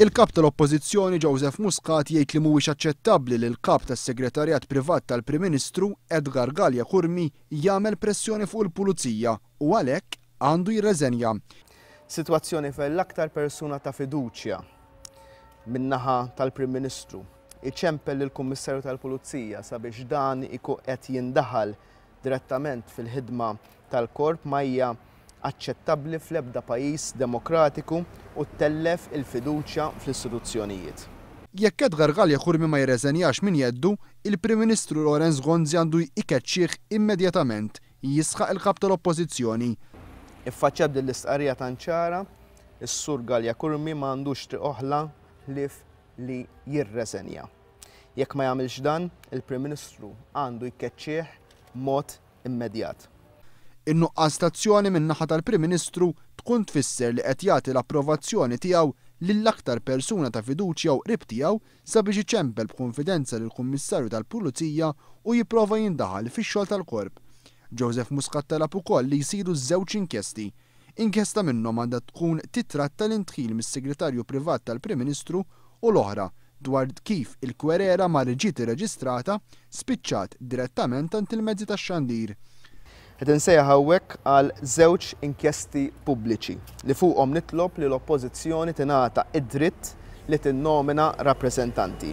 Il-Kap tal-Oppożizzjoni Joseph Muscat jgħid li mhuwiex aċċettabbli li l-Kap tas-Segretarjat Privat tal-Prim Ministru, Edgar Galea Curmi, jagħmel pressjoni fuq il-Pulizija u għalhekk għandu jirreżenja. Sitwazzjoni fejn l-aktar persuna ta' fiduċja min-naħa tal-Prim Ministru iċempel lill-Kummissarju tal-Pulizija sabiex dan ikun qed jindaħal direttament fil-ħidma tal-Korp ma hija aċċettabbli fl-ebda pajjiż demokratiku u ttellef il-fiduċja fl-istituzzjonijiet. Jekk Edgar Galea Curmi ma jirreżenjax minn jeddu, il-Prim Ministru Lawrence Gonzi għandu jkeċċih immedjatament, jisħaq il-Kap tal-Oppożizzjoni. Iffaċċjat b'din l-istqarrija tant ċara, is-Sur Galea Curmi ma għandux triq oħla ħlief li jirreżenja. Jekk ma jagħmilx dan, il-Prim Ministru għandu jkeċċih b'mod immedjat. In-nuqqas ta' azzjoni min-naħa tal-Prim Ministru tkun tfisser li qed jagħti l-approvazzjoni tiegħu lill-aktar persuna ta' fiduċja u qrib tiegħu sabiex iċempel b'kunfidenza lill-Kummissarju tal-Pulizija u jipprova jindaħal fix-xogħol tal-Korp. Joseph Muscat talab ukoll li jsiru żewġ inkjesti. Inkjesta minnhom għandha tkun tittratta l-indħil mis-Segretarju Privat tal-Prim Ministru u l-oħra dwar kif il-kwerela malli ġiet irreġistrata spiċċat direttament għand il-mezzi tax-xandir. Qed insejjaħ hawnhekk għal żewġ inkjesti pubbliċi li fuqhom nitlob li l-Oppożizzjoni tingħata d-dritt li tinnomina rappreżentanti.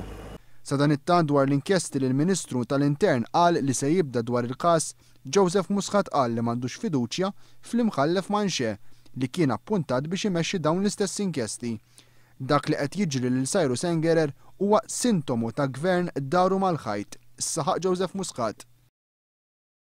Sadanittant dwar l-inkjesti li l-Ministru tal-Intern qal li se jibda dwar il-każ, Joseph Muscat qal li m'għandux fiduċja fl-Imħallef Manché li kien appuntat biex imexxi dawn l-istess inkjesti. Dak li qed jiġri lil Cyrus Engerer huwa sintomu ta' gvern daru mal-ħajt, saħaq Joseph Muscat.